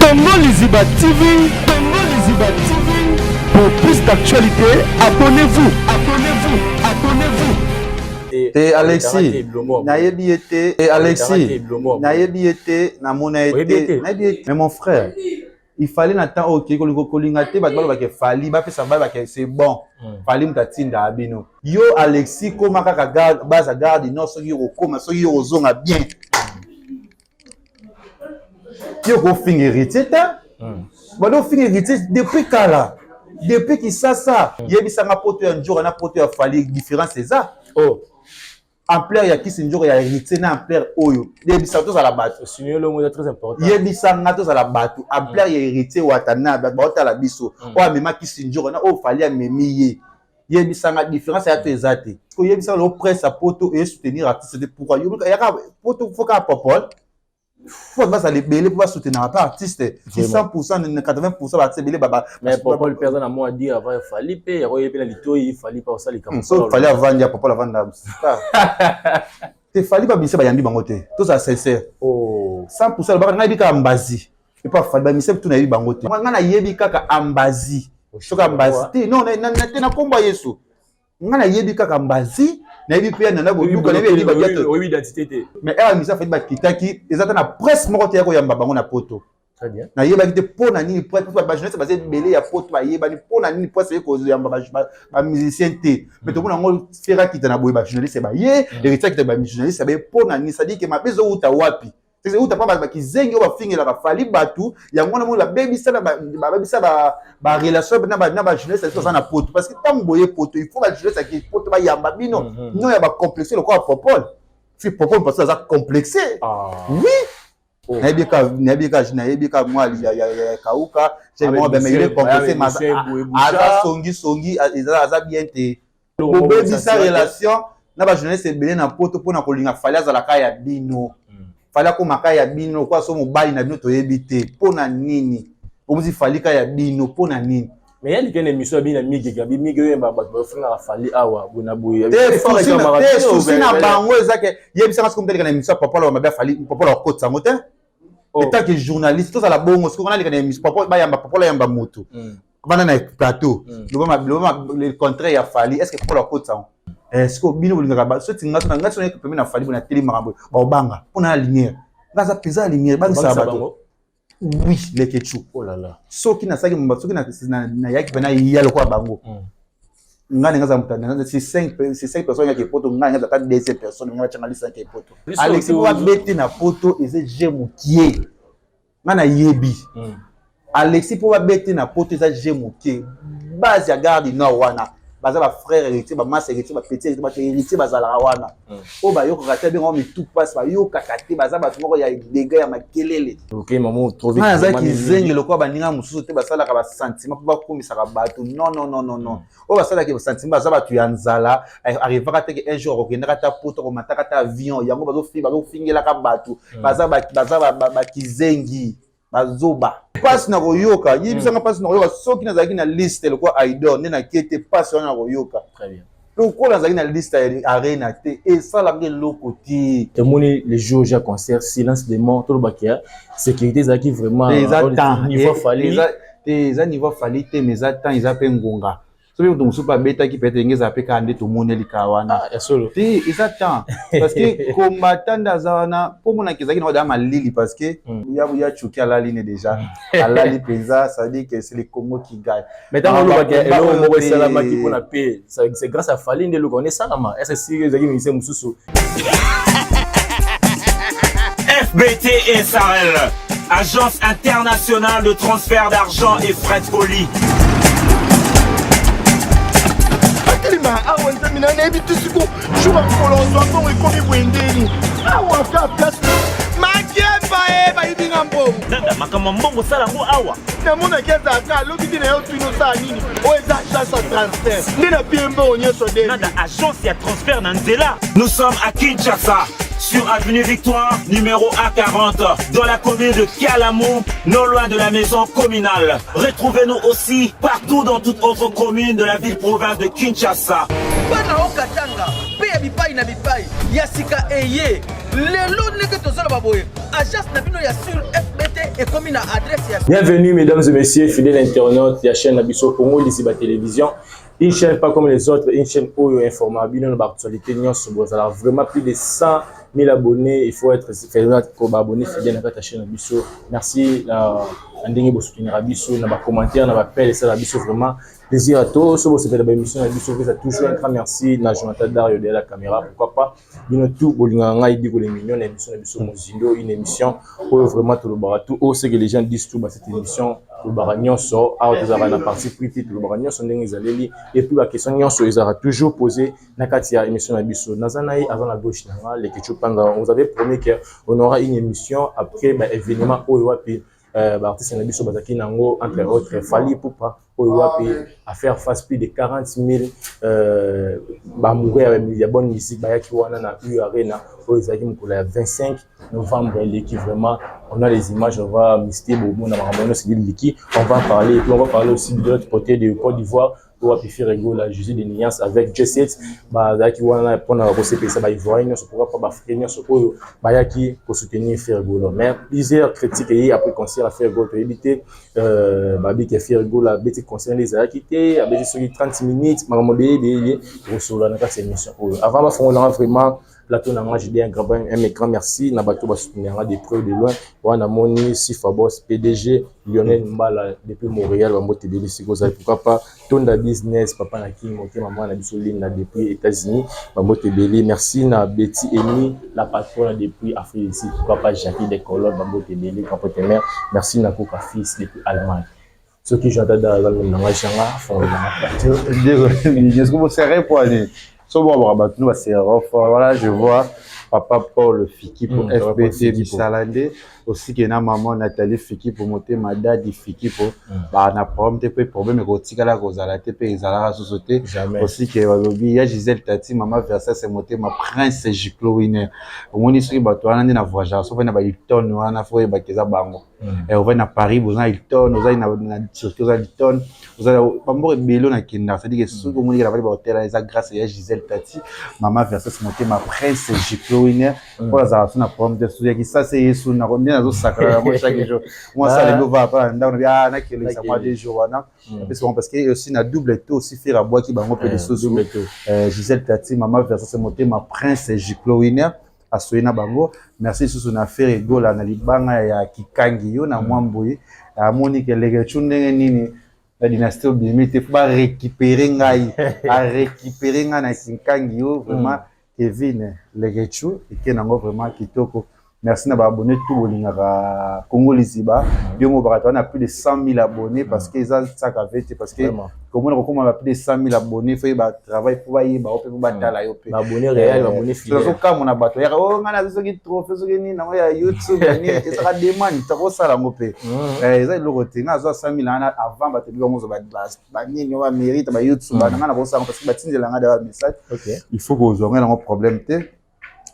Congo Liziba TV, Congo Liziba TV. Pour plus d'actualités, abonnez-vous, abonnez-vous, abonnez-vous. Te Alexis, nayebi ye te. Te Alexis, nayebi ye te, namona ye te. Nayebi ye te. Mais mon frère, il fallait na temps oyo okeyi kolinga te bato balobaka Fally, bapesa balobaka c'est bon. Fally moto atindaka bino. Yo Alexis koma kaka garde, base ya garde non soki yo kokoma, soki yo kozonga bien. Yo kofinga héritier te. Bado ofinga héritier depuis kala. Depuis Kisasa, yebisanga poto ya Njora na poto ya Fally différence eza. Oh. Ampleur ya kisi Njora ya héritier na ampleur oyo. Yebisa tozala bato. Très important. Yebisanga tozala bato. Ampleur ya héritier watana bato baotala biso. Oyo amema kisi Njora na oyo Fally amemi ye. Yebisanga différence ya to eza te. Ko yebisanga lo presse à poto et soutenir artiste te pourquoi yo yaka poto faut ka popol. Faut bazala ebele po basoutenir pas artiste. Si 100% 80% ba ebele baba. Mais popol personne a moi dire avant Fally pe ya koyebi na litoyi Fally pa osali kam. So Fally avant ya popol avant na. Te Fally ba bise ba yambi bango te. Tous à sincère. Oh. 100% ba ngai bika mbazi. Et pas Fally ba mise tout na yebi bango te. Nga na yebi kaka ambazi. Soka mbazi te. Non na na te na komba Yesu. Nga na yebi kaka mbazi. Nayebi mpe ya nana boduka nayebi yebi badiato. Oyebi identité te. Mais awa misa Fally bakitaki eza ta na presse moko te ya koyamba bango na poto. Très bien. Nayebaki te mpo na nini presse ba journaliste baza ebele ya poto bayebani mpo na nini presse eye koyamba ba musicien te. Mais tomona yango Ferre akita na boye ba journaliste baye, Héritier akita ba journaliste baye mpo na nini? C'est-à-dire que mabe ezowuta wapi? C'est euta pa ba kizengi oyo bafingelaka Fally bato yango wana moni babebisa na babebisa ba relation na ba na ba journaliste biso baza na poto parce que ntango boye poto il faut ba journaliste ya poto bayamba bino no ya ba complexe lokola Popol. Si Popol parce que aza complexe. Oui. Nayebi ka nayebi ka nayebi ka mwa ya ya ya kauka, j'ai moi ben mais il est complexé mais aza songi songi aza bien te. Bobebisa relation na ba journaliste ebele na poto mpona kolinga Fally azalaka ya bino. Fally akomaka ya bino lokola so mobali na bino toyebi te mpona nini omusi Fally ka ya bino mpona nini. Mais yali kene émission ya bino mige gabi mige oyo ba bato bafingaka Fally awa bona boye. Te souci na bango eza ke yebisanga soki motalika na émission ya Papa Loba mabe Fally Papa Loba akotisa yango te. En tant que journaliste tozala bongo soki onalika na émission Papa bayamba Papa Loba yamba motu. Bana na plateau. Loba loba le contraire ya Fally est-ce que Papa Loba akotisa yango? Est-ce que bino bolingaka ba soki nga nga soki pembeni na Fally bona teli makambo ba obanga pona la lumière. Nga za pesa la lumière bangisa bato. Oui, leketchou. Oh là là. Soki na saki mba soki na na yaki pena ya lokola bango. Nga ninga za mutana c'est 5 c'est 5 personnes yaki poto nga nga za ta deuxième personne nga changa lisa yaki poto. Alexis ko beti na poto eze je mukie. Nga na yebi. Alexis po babeti na poto eza je mukie. Base ya garde du nord wana. Baza ba frère héritier, ba masse héritier, ba petit héritier, ba héritier bazalaka wana. Oyo bayokaka te benga mitu passe bayokaka te baza bato moko ya dégâts ya makelele. OK maman trop vite. Nga nazalaki zenge lokola baninga mosusu te basalaka ba sentiment mpo bakumisaka bato. Non non non non non. Oyo basalaka ba sentiment baza bato ya nzala, arrivaka te que un jour akokendaka ta poto akomataka ta avion, yango bazofingelaka bato. Baza baza bakizengi. Bazoba. Pasi na koyoka, yebisanga pasi na koyoka soki nazalaki na liste lokola Aidor nde nakie te pasi wana na koyoka. Très bien. Lokola nazalaki na liste ya arena te, esalanga eloko te. Tomoni le jour ja concert silence de mort tolobaki ya sécurité ezalaki vraiment eza temps niveau Fally. Eza niveau Fally te mais eza temps eza pe ngonga. Soki moto mosusu abetaki peut-être ndenge ezala pe kaka nde tomoneli kaka wana. Ah, ya solo. Te eza temps parce que combattant nde aza wana mpo monaki ezalaki na malili parce que ya ya Tchouki alali ne déjà. Alali penza, ça veut dire que c'est le Congo qui gagne. Mais tango olobaki eloko moko esalamaki mpona pe c'est grâce à Fally nde eloko wana esalama. Est-ce que si ezalaki ministère mosusu? FBT SARL, agence internationale de transfert d'argent et frais de colis. Atelema awa nzambe na nayebi te siko jour ya mokolo ozwa mbongo ekomi boye ndeni awa ka place makemba e bayibi nga mbongo. Nada makambo ya mbongo osala yango awa. Namonaki azalaka alobi te na yo tuni osala nini oyo eza agence ya transfert nde na pie mbongo nyonso nde. Nada agence ya transfert na nzela. Nous sommes à Kinshasa sur avenue Victoire numéro A40 dans la commune de Kalamu, non loin de la maison communale. Retrouvez-nous aussi partout dans toute autre commune de la ville-province de Kinshasa. Bana Haut-Katanga, pe ya bipai na bipai, ya sika eye. Lelo ndenge tozoloba boye, agence na bino ya sur FBT ekomi na adresse ya Bienvenue, mesdames et messieurs, fidèles internautes ya chaîne na biso Congo Lisiba Télévision. Une chaîne pas comme les autres, une chaîne oyo informa bino na actualité nyonso. Bozala vraiment plus de 100 000 abonnés, il faut être ko abonné fidèle na kati ya chaîne na biso. Merci na ndenge bosoutenir biso na ba commentaire, na ba appel, ça biso vraiment plaisir à tous. So bosepela ba émission na biso, ça toujours un grand merci na Jonathan Dario de la caméra. Pourquoi pas bino tout bolingaka ngai Diko le Mignon na émission na biso Mozindo, une émission oyo vraiment tolobaka tout oyo ce que les gens disent tout ba cette émission. Tolobaka nyonso awa, tozalaka na parti pris te, tolobaka nyonso ndenge ezaleli et puis baquestion nyonso ezalaka toujours posé na kati ya émission na biso. Naza na ye, aza na gauche na nga, Lekechu Panga. On vous avait promis que on aura une émission après ba événement oyo wapi baartiste na biso bazalaki nango, entre autres Fally Ipupa, oyo wapi à faire face plus de 40 000 baamoureux ya bonne musique bayaki wana na U Arena, oyo ezalaki mokolo ya 25 novembre eleki. Vraiment, on a les images, on va mister bomona makambo nyonso eliki. On va en parler et puis on va parler aussi de l'autre côté de Côte d'Ivoire, oyo wapi Ferre Gola, Jésus de Nuance avec J7 bazalaki wana mpona kosepelisa baivoirien nyonso, pourquoi pas baafricain nyonso oyo bayaki kosoutenir Ferre Gola. Mais plusieurs critiques eye après concert ya Ferre Gola. Toyebi te, babiki Ferre Gola abeti concert nde ezalaki te, abeti soki 30 minutes, makambo ebele ebele tokosolola na kati ya émission oyo. Avant bafongolanga vraiment plateau na nga, je dis un grand merci na bato basoutenir nga de près ou de loin. Wana namoni Sifa Boss, PDG Lionel Mbala depuis Montréal, bambote ebele sikoyo ozali. Pourquoi pas Tonda Business, papa na King Motema, mwana na biso Linda depuis États-Unis, bambote ebele. Merci na Betty Emi, la patronne depuis Afrique ici. Pourquoi pas Jackie de Colonne, bambote ebele, grand mère. Merci na Koka Fils depuis Allemagne. Soki Jonathan aza na ngai janga fongola plateau. Est-ce que vous serrez pour aller so bon bato no baserre? Voilà, je vois papa Paul Fiki pour FBT misala nde osiki na maman Nathalie Fiki pour motema, dadi Fiki po ba na problème te, mpe problème ekotikala kozala te, mpe ezalaka susu te. Osiki balobi ya Gisèle Tati, mama Versas motema, Prince Giclo Winner. Omoni soki bato wana nde na voyageur, so na ba Hilton wana, fo oyebaki eza bango. Ovandi na Paris, boza na Hilton, ozali na Turquie, oza Hilton, oza bamboka ebele nakendaka. C'est-à-dire que soki omoni navandi bahotel, eza grâce ya Gisèle Tati, mama Versas motema, Prince Giclo Winner, mpo azala so na problème te. Soki ya Kisasa yesu nde nazosakala yango chaque jour. Mwa sala ova pa na ndako na nakelekisa mwa 2 jours wana, apesi bango, parce que aussi na double to aussi Ferre abwaki bango mpe lisusu. Gisèle Tati, mama Versas motema, Prince Giclo Winner asoyi na bango. Merci lisusu na Ferre Gola na libanga ya kikangi yo na mwa mboye, amoni ke Lekecu ndenge nini na dynastie obimi te, fo barécupere ngai, arécupere ngai na kikangi yo. Vraiment, Kevin Lekecu eke nango vraiment kitoko. Merci na baabonné tout bolingaka Congo Liziba. Yo mo bakato wana plus de 100 000 abonnés, parce que eza saka ve te, parce que komona kokóma ba plus de 100 000 abonnés, fo yeba travail, fo bayeba yo mpe, fo batala yo mpe. Baabonné réel, baabonné fidèle. Nazokamona bato yaka o ngai naza soki trophée, soki nini nango ya YouTube ya nini, ezaka demande, takosala yango mpe. Eza eloko te. Ngai azwa 100 000 wana avant bato ebi bango banini oyo bamérite ba YouTube na ngai nakosala, parce que batindela ngai da message, il faut kozwa ngai nango problème te.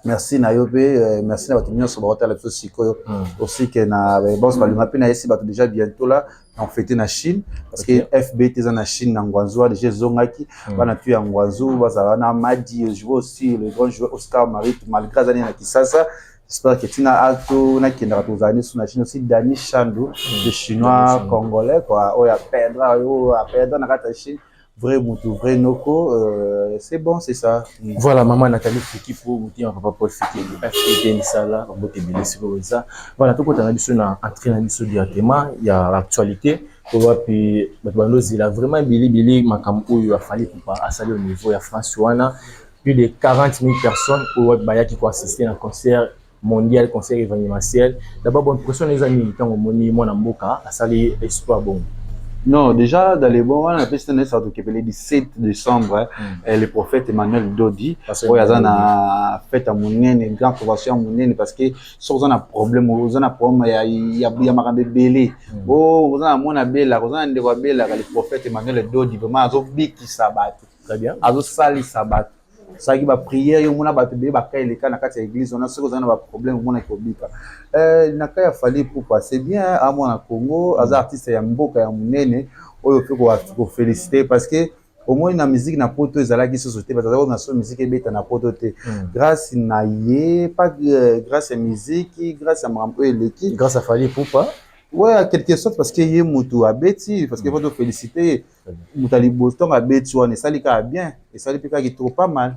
Merci na yo mpe merci na bato nyonso bakotala biso sikoyo. Aussi ke na bonso balinga mpe nayesi bato déjà, bientôt là on fête na Chine, parce que FBT eza na Chine, na Guangzhou déjà ezongaki. Bana tu ya Guangzhou bazala na Madi. Je vois aussi le grand joueur Oscar Marie, malgré azali na Kisasa, j'espère que tina alto nakendaka, tozala nyonso na Chine. Aussi Dani Chandu, le Chinois congolais quoi, oyo aperdra, oyo aperdra na kati ya Chine, vrai mutu, vrai noko, c'est bon, c'est ça. Voilà, maman Nathalie Fiki po motema, papa Paul Fiki, FPT misala, bambote ebele sikoyo eza. Voilà, tokota na biso na entrée na biso directement ya actualité to wapi bato bandozela vraiment ebele ebele, makambo oyo a Fally Ipupa asali au niveau ya France wana, plus de 40 000 personnes oyo wapi bayaki koassister na concert mondial, concert événementiel. D'abord, bonne impression eza nini ntango omoni mwana mboka asali espoir bongo? Non, déjà, dans les bons, on appelle ça le 17 décembre, le prophète Emmanuel Dodi, oyo aza na fête ya monene, grande convention ya monene, parce que soki oza na problème, oza na problème ya makambo ebele, oza na mwana abelaka, oza na ndeko abelaka, le prophète Emmanuel Dodi vraiment azobikisa bato, azosalisa bato, asalaki baprière. Yo omona bato ebele baka eleka na kati ya église wana. Soki oza na baproblème, omonaki kobika na ka ya Fally Ipupa. C'est bien, amwana Congo, aza artiste ya mboka ya monene oyo mpe kofélicité, parce que Omoni, na musique na poto ezalaki susu te, bato azalaki na so musique ebeta na poto te. Grâce na ye, pas grâce ya musique, grâce ya makambo oyo eleki. Grâce à Fally Ipupa. Ouais, en quelque sorte, parce que ye moto abeti, parce que faut féliciter ye, moto ya liboso. Ntongo abeti wana, esali kaka bien, esali mpe kaka kitoko, pas mal.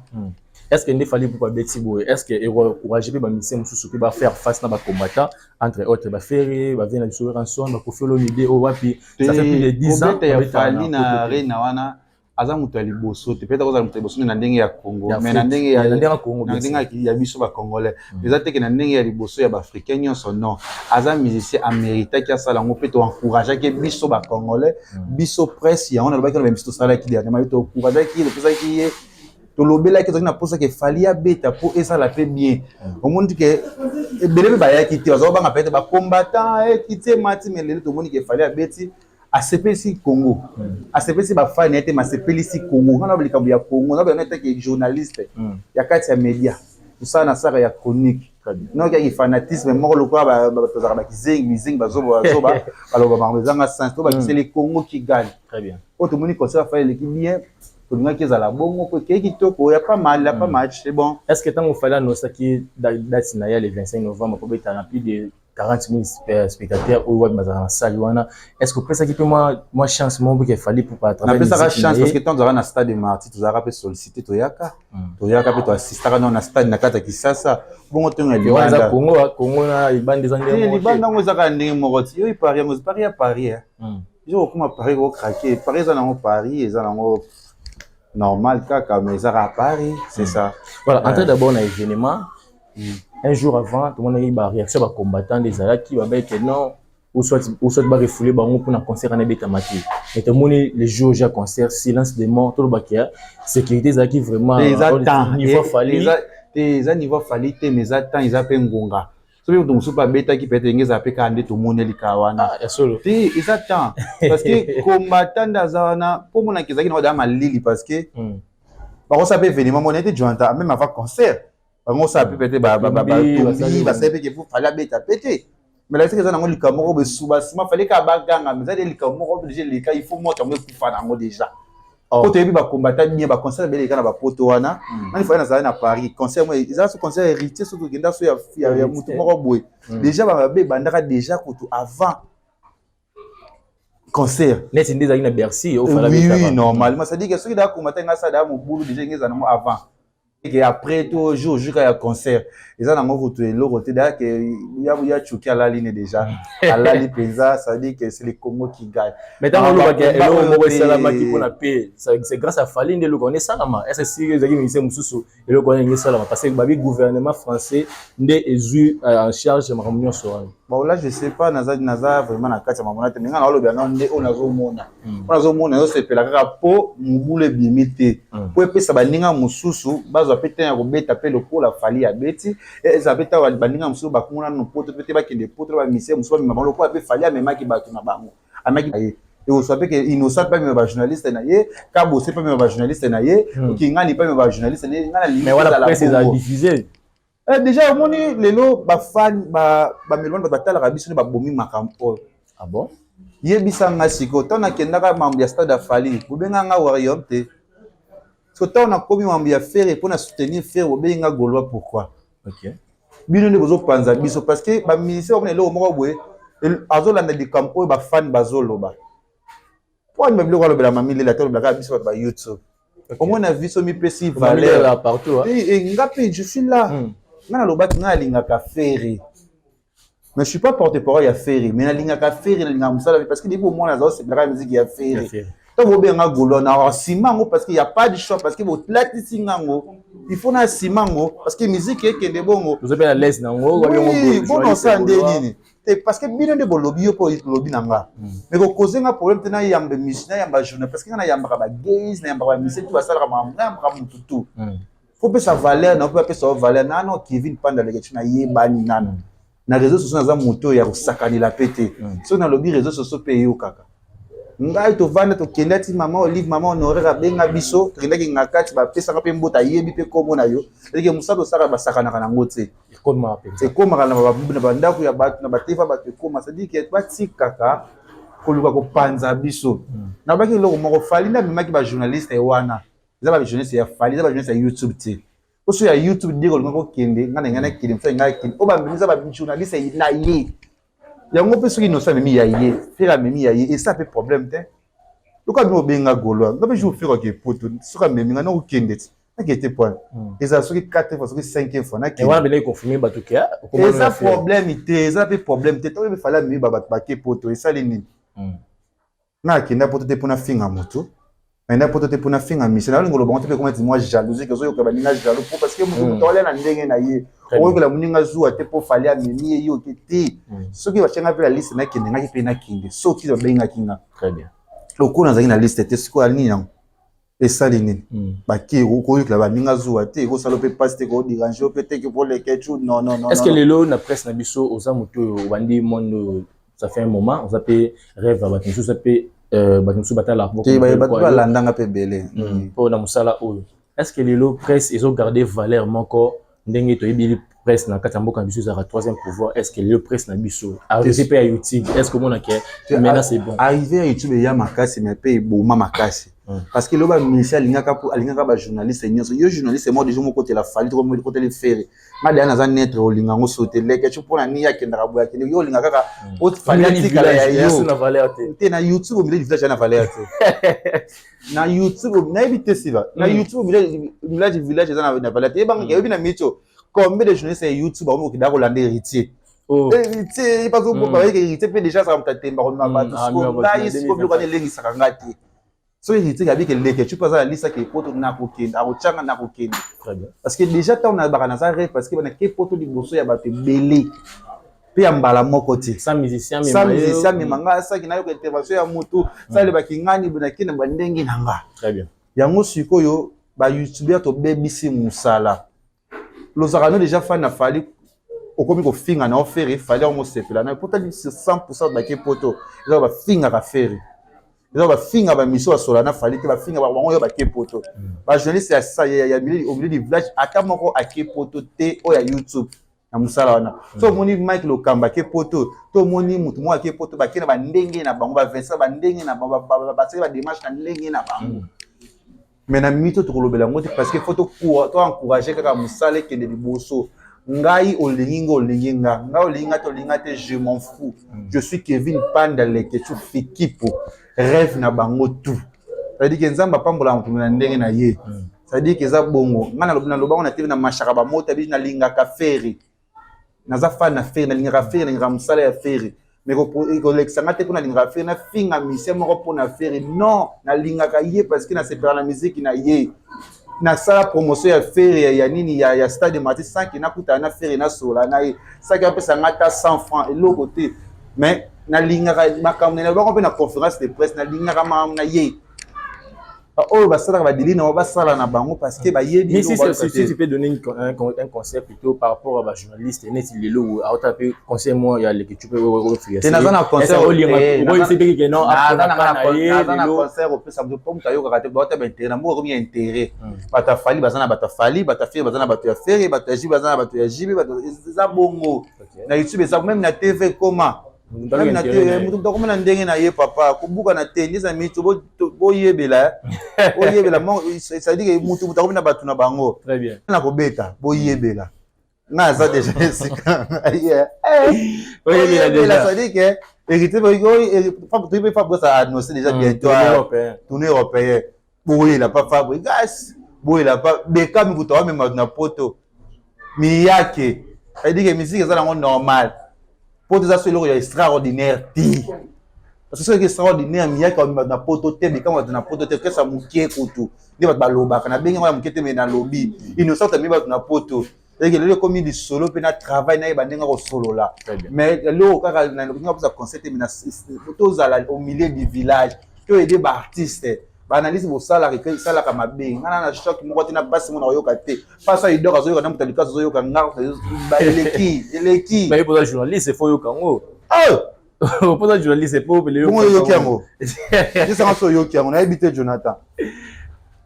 Est ce que nde Fally Ipupa abeti boye, est ce que encourage mpe bamusicien mosusu mpe bafaire face na bacombattant, entre autres baFerre, bavie na biso Werrason, baKoffi Olomide, oyo wapi ça fait plus de 10 ans? Kobeta ya Fally na arena wana, aza moto ya liboso te. Peut-être akozala moto ya liboso na ndenge ya Congo, mais na ndenge ya Congo, na ndenge ya biso bacongolais, eza teke na ndenge ya liboso ya baafricain nyonso, non. Aza musicien, améritaki asala yango mpe toencourageaki biso bacongolais, biso presse. Yango nalobaki na bamisi tosalaki dernièrement, toencourageaki, topesaki ye, tolobelaki, tozalaki na mposa ke Fally abeta mpo ezala mpe bien. Omoni ke ebele mpe bayaki te, bazala banga peut-être bacombattant ekiti emati, mais lelo tomoni ke Fally abeti, asepelisi Congo, asepelisi bafani ye te, mais asepelisi Congo. Nga na likambo ya Congo, na bana etake journaliste ya kati ya média, tosala na saka ya chronique, noki yaki fanatisme moko lokola tozalaka bakizengi mizengi, bazoba bazoba, baloba makambo ezanga sens to bakiseli Congo Kigali. Oyo tomoni concert ya Fally eleki bien, tolingaki ezala bongo po ekei kitoko, ya pas mal, ya pas match, c'est bon. Est ce que ntango Fally annosaki date na ye le 25 novembre po betala na plus de 40 000 spectateurs oyo wapi bazalaka na salle wana, est ce que opesaki mpe mwa chance moko mpe Fally pour Napesaka chance, parce que ntango tozalaka na stade Martyr, tozalaka mpe sollicité, toyaka mpe toassistaka nao na stade na kati ya Kisasa. Bongo ntongo ya libanda, Congo, Congo na libanda eza ndenge libanda yango ezaka ndenge moko ti oyo Paris, yango Paris ya Paris jo okoma Paris kocraquer. Paris eza nango, Paris eza nango normal kaka, mais ezaka Paris, c'est ça. Voilà, entrer d'abord na événement. Un jour avant, tomonaki baréaction ya bacombattant nde ezalaki babeke non, ou soit barefouler bango mpona concert wana ebetama te. Mais tomoni le jour ya concert, silence de mort. Tolobaki ya sécurité ezalaki vraiment niveau Fally te, eza niveau Fally te, mais eza temps, eza mpe ngonga. Soki moto mosusu abetaki, peut-être ndenge ezala mpe kaka nde tomoneli kaka wana. Ya solo. Te, eza temps, parce que combattant nde aza wana mpo monaki ezalaki na daa malili, parce que bakosala mpe événement moko neti Jonathan, même avant concert bango osala mpe peut-être batombi, basali mpe ke Fally abeta pe te. Mais la eza nango likambo moko bosuba nsima Fally kaka baganga, mais eza de likambo moko déjà eleka, il faut moto yango ekufa nango déjà. Po toyebi bacombattant bien, baconcert ebele eleka na bapoto wana. Nani Fally nazali na Paris, concert mo eza so concert héritier, so tokenda so ya motu moko boye, déjà bamabe ebandaka déjà kutu avant concert. Neti nde ezalaki na Bercy. Oui, normalement, c'est à dire que soki daa combattant nga asala daa mobulu, déjà nge eza nango avant ke après to jour ya concert eza nango kutu eloko te. Daa ke ya Tchuki alali ne déjà, alali mpenza, ça veut dire que c'est le Congo qui gagne. Mais ntango olobaki eloko moko esalamaki mpona pe c'est grâce à Fally nde eloko wana esalama, est ce que ezalaki ministère mosusu, eloko wana ndenge esalama? Parce que babi gouvernement français nde ezwi en charge makambo nyonso wana. Bon, là je sais pas, naza vraiment na kati ya makambo na te, mais nga naoloba nano nde oyo nazomona, oyo nazomona, ezosepela kaka mpo mobulu ebimi te, mpo epesa baninga mosusu bazwa mpe te ya kobeta mpe lokola Fally abeti. Ezala mpe ta baninga mosusu bakunga nano poto mpe te, bakende poto na bamise mosusu, bamema bango lokola mpe Fally amemaki bato na bango, amemaki ye. Ekozwa mpe ke Innocent mpe amema bajournaliste na ye, Kabose mpe amema bajournaliste na ye, Okingani mpe amema bajournaliste na ye. Nga nalingi déjà omoni lelo bafani bamelomane, bato batalaka biso nde babomi makambo oyo. Ah bon? Yebisa nga sikoyo, ntango nakendaka mambo ya stade ya Fally, bobenga nga warrior te. So ntango nakomi mambo ya Ferre mpona soutenir Ferre, bobengi nga gaulois, pourquoi? Bino nde bozopanza biso, parce que bamusicien bakona eloko moko boye, azolanda likambo oyo bafani bazoloba. Po ani babiloko alobela mami lela te, alobelaka biso bato ba YouTube. Omona biso mipesi valeur. Nga mpe je suis là. Nga nalobaki, nga nalingaka Ferre, mais je suis pas porte-parole ya Ferre, mais nalingaka Ferre, nalingaka mosala, parce que depuis omwana aza osepelaka musique ya Ferre. Ntango bobenga gaulois, na nsima yango, parce que y a pas de choix, parce que bolatisi ngango, il faut na nsima yango, parce que musique ekende bongo. Bona osala nde nini te? Parce que bino nde bolobi, yo mpo olobi na nga, mais kokoze nga problème te. Nayamba émission, nayamba journal, parce que nga nayambaka bagays, nayambaka bamusicien tu basalaka makambo, nayambaka motu tu. Faut pesa valeur na mpo apesa yo valeur nano. Kevin Panda Lekeci, nayebani nano na réseau sociaux, naza moto ya kosakanela mpe te. Soki nalobi réseau sociaux mpe eyokaka ngai. Tovanda, tokenda ti mama Olive, mama Honoraire abenga biso, tokendaki nga kati, bapesaka mpe mbote, ayebi mpe kombo na yo eleke. Mosala osaka, basakanaka nango te, ekomaka na bandako ya bato, na bateva bato ekoma. C'est-à-dire ke batikaka Koluka kopanza biso. Nalobaki eloko moko, Fally nde amemaki bajournaliste wana. Eza bajournaliste ya Fally, eza bajournaliste ya YouTube te. Oso ya YouTube ndenge olinga kokende, ngai na ngai nakende, mosusu ngai akende. Oyo bamemi eza bajournaliste na ye. Yango mpe soki Innocent amemi ya ye, Ferre amemi ya ye, esa mpe problème te. Lokola bino obenga Gaulois, nga mpe jour Ferre ake poto, soki amemi ngai nakokende ti. Nakende te point. Ezala soki 4 fois, soki 5 fois, nakende. Wana bele confirmer bato ke eza problème te, eza mpe problème te. Ntango Fally amemi bato bake poto, esali nini? Nga akenda poto te mpona finga moto, nakenda poto te mpona finga mission. Nalinga oloba ngo te mpe ekoma neti mwa jalousie, ke ozoyoka baninga jaloux po parce que moto moto alia na ndenge na ye. Okoyokela moninga zuwa te mpo Fally amemi ye, yo te te. Soki batianga mpe na liste, nakende, ngaki mpe nakende soki babengaki nga. Lokola nazalaki na liste te, sikoyo nini yango esali nini? Bake koyokela baninga zuwa te, ekosala mpe mpasi te, kodéranger mpe te, ke poleke tu, non, non, non. Est ce que lelo na presse na biso, oza moto oyo obandi monde oyo, ça fait un moment, oza mpe rêve ya bato mosusu, mpe bato mosusu batalaka te, bato balandanga mpe ebele. Mpo na mosala oyo, est ce que lelo presse ezogarde valeur moko ndenge toyebi presse na kati ya mboka na biso ezalaka troisième pouvoir? Est ce que lelo presse na biso, arrivé mpe ya YouTube, est ce que omona ke maintenant c'est bon? Arrivé ya YouTube eya makasi, mais mpe eboma makasi, parce que lelo bamusicien alingaka, alingaka bajournaliste nyonso. Yo journaliste moko deja mokotela Fally to mokoteli Ferre, nga deya naza neutre. Olinga yango so te, leke ti mpona nini akendaka boye, akende. Yo olinga kaka Fally atikala ya yo te. Na YouTube, au milieu du village ya na valeur te. Na YouTube, nayebi te siva na YouTube, village village eza na valeur te. Yebanga, yebi na micho combien de journalistes ya YouTube bakomi kokenda kolanda Héritier. Héritier, parce que bayeke Héritier mpe déjà azaka moto atemba komema bato. Siko ngai, siko biloko wana elengisaka nga te. Soki Héritier abiki leke tu mpe aza na lisaki epoto, nakokende, akotyanga, nakokende, parce que déjà ntango nabaka naza rêve, parce que nake poto liboso ya bato ebele mpe ya mbala moko te. Sans musicien. Sans musicien mema nga, asaki nayoka intervention ya motu, salebaki ngani nakende bandenge na nga. Yango sikoyo bayoutubeur tobebisi mosala. Lozalaka no déjà fan na Fally, okomi kofinga na Ferre. Fally yango mosepela na po tali sur 100 bake poto, eza bafingaka Ferre, eza bafinga bamiso basola na Fally te, bafinga bango oyo bake poto. Bajournaliste ya au milieu du village, ata moko ake poto te oyo ya YouTube na mosala wana. So omoni Mike Lokamba ake poto, to omoni motu moko ake poto, bake na bandenge na bango, bavincent bandenge na bango, basali badémarche na ndenge na bango. Mais na mito tokolobela yango te, parce que faut toencourage kaka mosala ekende liboso. Ngai olingi nga, olingi nga, ngai olingi nga te, olingi nga te, je m'en fous. Je suis Kevin Panda Leketu Fikipo, rêve na bango tout. C'est-à-dire que Nzambe apambola moto na ndenge na ye. C'est-à-dire que eza bongo. Ngai nalobi, nalobango na TV, na mashaka bamota biso. Nalingaka Ferre, naza fan na Ferre, nalingaka Ferre, nalingaka mosala ya Ferre, mais kolekisa nga te mpo nalingaka Ferre, nafinga musicien moko mpo na Ferre, non. Nalingaka ye parce que nasepela na miziki na ye. Nasala promotion ya Ferre ya nini, ya Stade Martyrs, sans que nakutana na Ferre, nasola na ye, sans que apesa nga ata 100 francs, eloko te. Mais nalingaka makambo na bango mpe na conférence de presse, nalingaka makambo na ye. Oyo basalaka badili na bango, basala na bango parce que bayebi. Mais si tu peux donner un conseil plutôt par rapport à bajournaliste neti lelo aota mpe conseil moko ya leki tu mpe. Te, naza na conseil, naza na conseil kopesa moto mpo moto ayokaka te. Baota baintérêt na mboka, komi ya intérêt. Bato ya Fally baza na bato ya Fally, bato ya Ferre baza na bato ya Ferre, bato ya JB baza na bato ya JB. Eza bongo na YouTube, eza même na TV ekoma même na te. Moto moto akoma na ndenge na ye, papa. Kobukana te nde eza mito. Boyebela, boyebela, c'est-à-dire moto moto akomi na bato na bango na kobeta. Boyebela, nga aza déjà esika. Oyebela, c'est-à-dire que Héritier toyebi, Fabrice a annoncé déjà bientôt tournée européen. Boyela pa Fabregas, boyela pa Bekami, kuta wamema na poto miyake. C'est-à-dire que musique eza nango normal, poto eza so eloko ya extraordinaire te, parce que soki extraordinaire, miyake wamema na poto te, Bekami bato na poto te, kesa moke kutu nde bato balobaka. Nabengi yango ya moke te, me nalobi Innocent amemi bato na poto. Eke lelo ekomi lisolo mpe na travail nayeba ndenge akosolola. Mais eloko kaka nalinga kopesa conseil te, mais tozala au milieu du village, toyede baartiste. Baanalyse bosalaka, esalaka mabe. Ngai na choc moko te, na mpasi moko na koyoka te. Mpasi oyo idok azoyoka na moto ya likasi azoyoka, nga eleki, eleki. Poza journaliste, faut oyoka yango. Poza journaliste, po bongo oyoki yango, yesanga so oyoki yango. Nayebi te, Jonathan,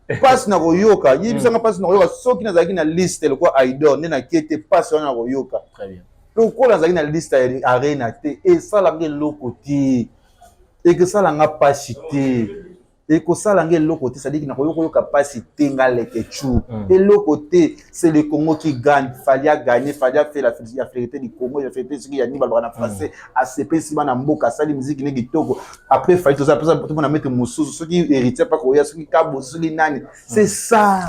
mpasi na koyoka. Yebisanga mpasi na koyoka soki nazalaki na liste lokola Idor nde nakie te, mpasi wana na koyoka. Lokola nazalaki na liste ya Arena te, esalanga eloko te. Ekosala nga mpasi te, ekosala nga eloko te, c'est-à-dire nakoki koyoka mpasi te. Nga Leketchou, eloko te. C'est le Congo qui gagne. Fally a gagné, Fally a fait la fierté du Congo, la fierté soki ya nini balobaka na français. Asepesi bana mboka, asali musique ne kitoko. Après Fally, toza tomona maître mosusu, soki Héritier mpa koya, soki Kabo, soki nani, c'est ça.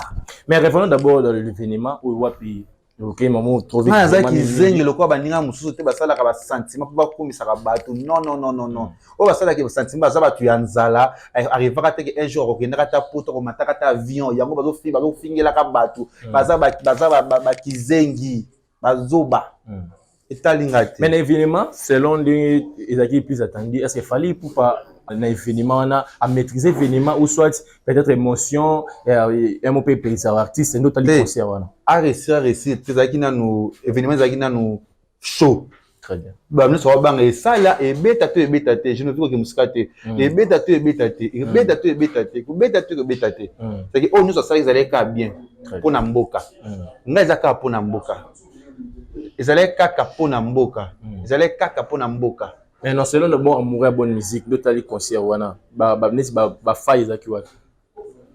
Mais revenons d'abord dans l'événement oyo wapi. Ok, mamo. Nga nazalaki zenge lokola baninga mosusu te basalaka basentiment mpo bakumisaka bato. Non, non, non, non, non. Oyo basalaka basentiment baza bato ya nzala. Arrivaka te ke un jour akokendaka ta poto, akomataka ta avion. Yango bazofingelaka bato, baza bakizengi, bazoba. Etalinga te. Mais na événement, selon ndenge ezalaki plus attendu, est ce que Fally Ipupa na événement wana amaîtriser événement ou soit peut-être émotion un mot mpe epekisaka artiste nde otali concert wana? Aréussir, aréussir te. Ezalaki nanu événement, ezalaki nanu show. Très bien. Bato nyonso babanga esala ebeta to ebeta te. Je ne koke mosika te. Ebeta to ebeta te, ebeta to ebeta te, kobeta to kobeta te. C'est oyo nyonso asalaki ezalaki kaka bien mpo na mboka. Ngai eza kaka mpo na mboka, ezalaki kaka mpo na mboka, ezalaki kaka mpo na mboka. Mais non, selon le bon amoureux ya bonne musique nde otali concert wana, neti bafai ezalaki wapi?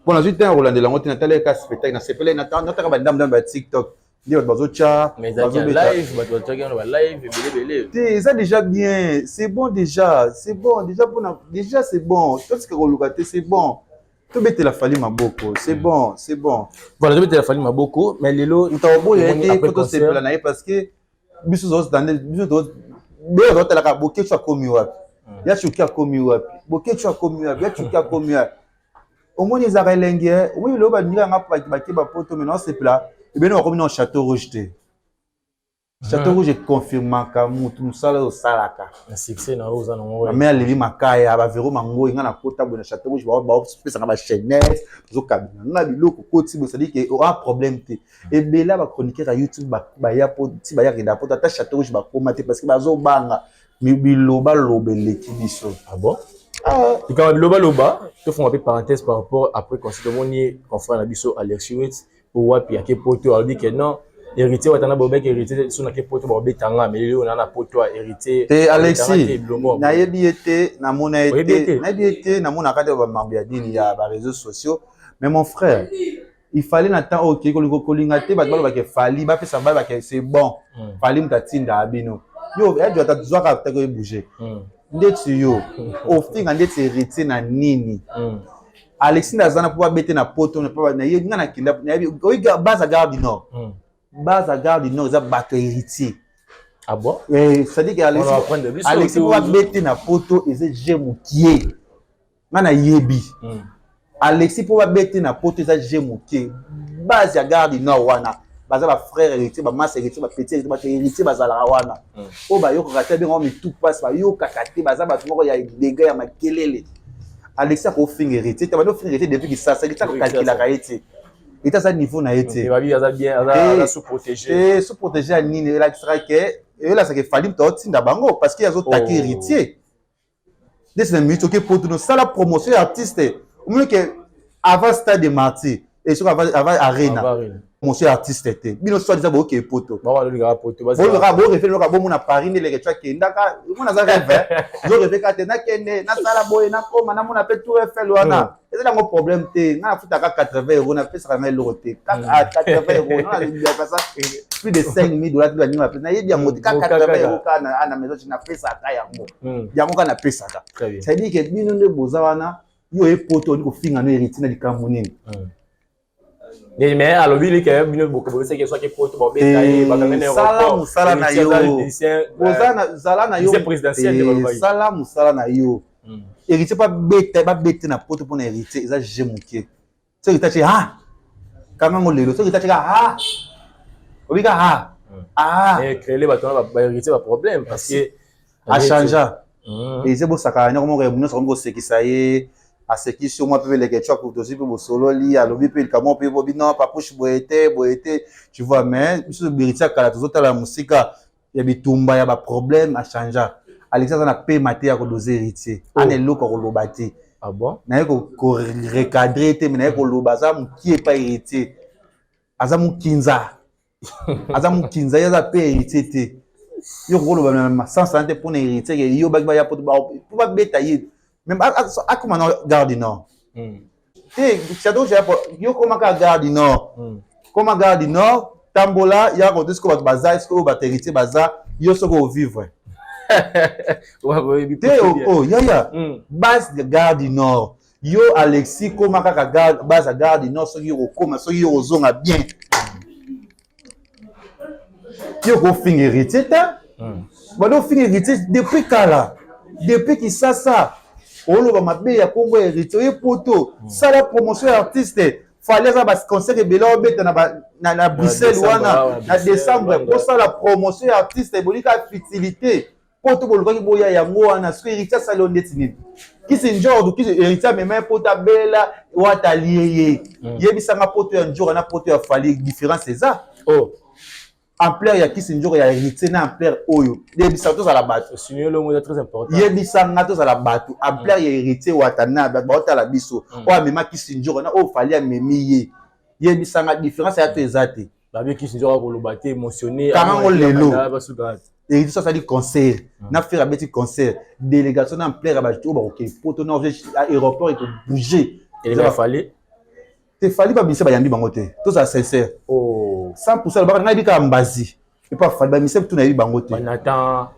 Mpo nazwi ntango kolandela yango te. Natalaki kaka spectacle, nasepelaki, nataka bandambo ya TikTok nde bato bazotya. Te, eza déjà bien, c'est bon déjà, c'est bon déjà mpona déjà, c'est bon. Totika koluka te, c'est bon. Tobetela Fally maboko, c'est bon, c'est bon. Voilà, tobetela Fally maboko. Mais lelo moto akoboya ye te, po tosepela na ye, parce que biso tozotande, biso beyo tozotalaka Boketshu akomi wapi, ya Cuki akomi wapi, Boketshu akomi wapi, ya Cuki akomi wapi. Omoni ezalaka elenge. Omoni lelo baninga yanga bake bapoto, me naosepela ebene bakomi na Château Rouge te. Château Rouge econfirmaka mutu mosala oyo osalaka. Succès na oyo oza nango. Mame aleli makaya bavero mangoi. Nga nakota boye na Château Rouge, bapesanga bachaînette, bazokabina nga biloko koti boye, c'est-à-dire ke oa problème te. Ebele ya bachroniqueur ya YouTube baya po ti bayakenda poto, ata Château Rouge bakóma te, parce que bazobanga bilobaloba eleki biso. Ah bon, likambo bilobaloba, tofunga mpe parenthèse par rapport après concert. Tomoni confrère na biso Alexis Wit po wapi ake poto, alobi ke non, Héritier watana bobeki Héritier so nake poto babetanga, mais lelo na na poto ya Héritier. Te, Alexis nayebi ye te, namona ye te, nayebi ye te, namonaka te bamambo ya nini ya baréseaux sociaux. Mais mon frère, il fallait na temps oyo okei kolinga te bato balobaka Fally, bapesa balobaka c'est bon. Fally moto atindaka bino, yo yajo ata zwaka tako ebouge ndeti yo ofinga ndeti Héritier na nini. Alexis nde aza na mpo babete na poto nga nakenda, nayebi oyi base ya Gare du Nord. Base ya Gare du Nord eza bato ya Héritier. Ah bon? C'est-à-dire que Alexis mpo babete na poto eza je mokie. Nga nayebi Alexis mpo babete na poto eza je mokie. Base ya Gare du Nord wana baza bafrère Héritier, bamasa Héritier, bapetit Héritier, bato Héritier bazalaka wana. Oyo bayokaka te, abenga mitu mpasi, bayokaka te, baza bato moko ya dega ya makelele. Alexis akofinga Héritier te, bandi ofinga Héritier depuis Kisasa. Héritier akokalkulaka ye te, Héritier aza niveau na ye te. Te, sous protégé ya nini? Elakisaka ke, elakisaka Fally moto aotinda bango, parce que azotake Héritier ndeti na minute oke poto nosala promotion ya artiste. Omoni ke avant Stade de Martyr et soki avant Arena, promotion ya artiste te. Bino soit eza bookee poto, bolukaka borêver, loka bomona Paris nde eleke. Akendaka, omona aza rêve, ozorêver kaka te. Nakende nasala boye, nakoma namona mpe Tour Eiffel wana, eza nango problème te. Nga nafutaka 80 euro, napesaka nga eloko te. 80 euro napesa plus de 5000 dollars te. Baninga bapesa, nayebi yango te. Kaka 80 euro kaka na maison, napesaka yango, yango kaka napesaka. C'est-à-dire ke bino nde boza wana, yo oye poto, oli kofinga no Héritier na likambo nini? Mais alobi like bino bobesaki soki poto babeta ye. Sala mosala na yo, zala na yo, sala mosala na yo. Héritier babeta, babete na poto mpona Héritier eza je moke. Soki tatie ha kangango lelo, soki tatie ka ha obika ha. Ah, créer bato wana bahéritier baproblème parce que achangea. Héritier bosakana nyoko moko nyonso akomi kosekisa ye, asekisi yo mwa mpe eleke cwaku, tozwi mpe bosololi, alobi mpe likambo mpe bobi non papouche boye te, boye te, tu vois. Mais biso Héritier ya kala tozotala mosika ya bitumba ya baproblème. Achangea. Alexis aza na pema te ya kodose Héritier ana eloko ya koloba te. Ah bon? Naye korecadrer te, me naye koloba aza mokie epai Héritier, aza mokinza, aza mokinza. Ye aza mpe Héritier te. Yo kokoloba na masansa te mpona Héritier ke yo baki baya po babeta ye. Même akoma na Gare du Nord. Te, Shadow, yo koma kaka Gare du Nord. Koma Gare du Nord, tambola ya kote sikoyo bato baza, sikoyo bato héritier baza, yo soki ovivre te. Oh, yaya, base de Gare du Nord, yo Alexis, koma kaka base ya Gare du Nord. Soki yo kokoma, soki yo kozonga bien, yo kofinga héritier te. Bado ofinga héritier depuis kala, depuis Kisasa oloba mabe ya nkombo ya héritier. Oye Poto, sala promotion ya artiste. Fally aza baconcert ebele obeta na Bruxelles wana na décembre. Bosala promotion ya artiste, ebonika futilité. Poto bolukaki boya yango wana. Soki héritier asali yo ndeti nini? Kisi njordu, kisi héritier amema ye Poto, abela watalie ye. Yebisanga, Poto ya njora na Poto ya Fally, différence eza? Oh. Ampleur ya kisi njora, ya héritier na ampleur oyo, yebisa tozala bato. Yebisanga, tozala bato. Ampleur ya héritier wata na bato baotala biso, oyo amema kisi njora na oyo Fally amemi ye, yebisanga différence ya to eza te. Kangango lelo héritier so asali concert na Ferre, abeti concert, délégation na ampleur ya bato oyo bakokende Poto na aéroport ekobouge. Te, Fally bamise bayambi bango te. Tozala sincère, 100 lobaka ngai bikaka mbazi epa Fally, bamise tu nayebi bango te.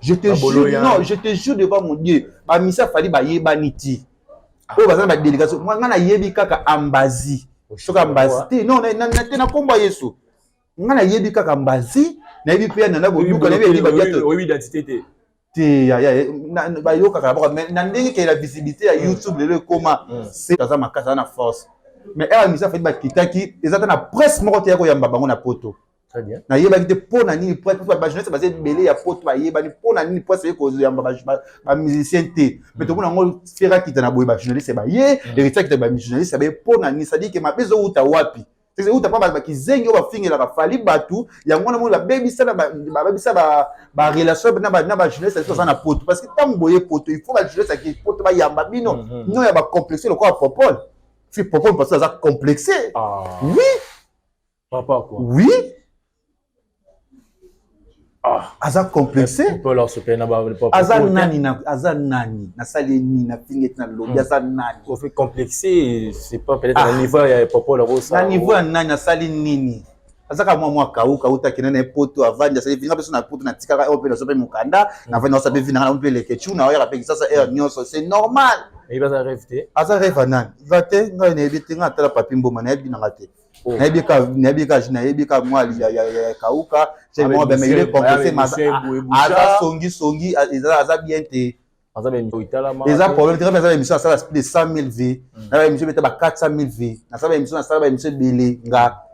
Je te jure, non, je te jure devant mon Dieu, bamise Fally bayebani ti oyo baza na badélégation. Ngai nayebi kaka ambazi, soki ambazi te, non te, na nkombo ya Yesu, ngai nayebi kaka mbazi, nayebi mpe ya nana boduka, nayebi babiato te, bayokaka baka. Mais na ndenge ke la visibilité ya YouTube lelo ekóma, se aza makasi, aza na force. Mais ere misa Fally bakitaki, eza ta na presse moko te ya koyamba bango na Poto. Nayebaki te mpo na nini bajournaliste baza ebele ya Poto, bayebani. Mpo na nini presse ye koyamba bamusicien te? Mais tomona yango, Ferre akita na boye, bajournaliste baye, héritier akita, bajournaliste baye. Mpo na nini? C'est-à-dire ke mabe ezowuta wapi? Euta mpa bakizengi oyo bafingelaka Fally bato yango wana. Moni babebisa barelation na bajournaliste biso baza na Poto, parce que ntango boye Poto, il faut bajournaliste ya Poto bayamba bino, no ya bacomplexe lokola Popol. Si Popol, parce que aza complexe, oui. Papa quoi? Oui. Ah. Aza complexe. Aza nani? Aza nani? Nasali ye nini? Nafingi eti nalobi aza nani? Complexe, c'est pas peut-être na niveau ya Popol. Na niveau ya nani? Asali nini? Azaka mwa mwa kauka, utakende na ye Poto, avandi, asali vinga mpe so na Poto, natikaka oyo mpe nazo mpe mokanda, navandi, naosa mpe vinanga mpe lekecu, na oyaka mpe Kisasa heure nyonso, c'est normal. Aza rêve te. Aza rêve ya nani? Va te, ngai nayebi te. Ngai atala papi mboma, nayebi nanga te. Nayebi ka mwa ya kauka moko, mais il est complexe, aza songi songi, aza bien te. Eza problème te. Aza émission, asala plus de 100 000 vues na baémission, beta ba 400 000 vues. Nasala baémission, nasala baémission ebele nga.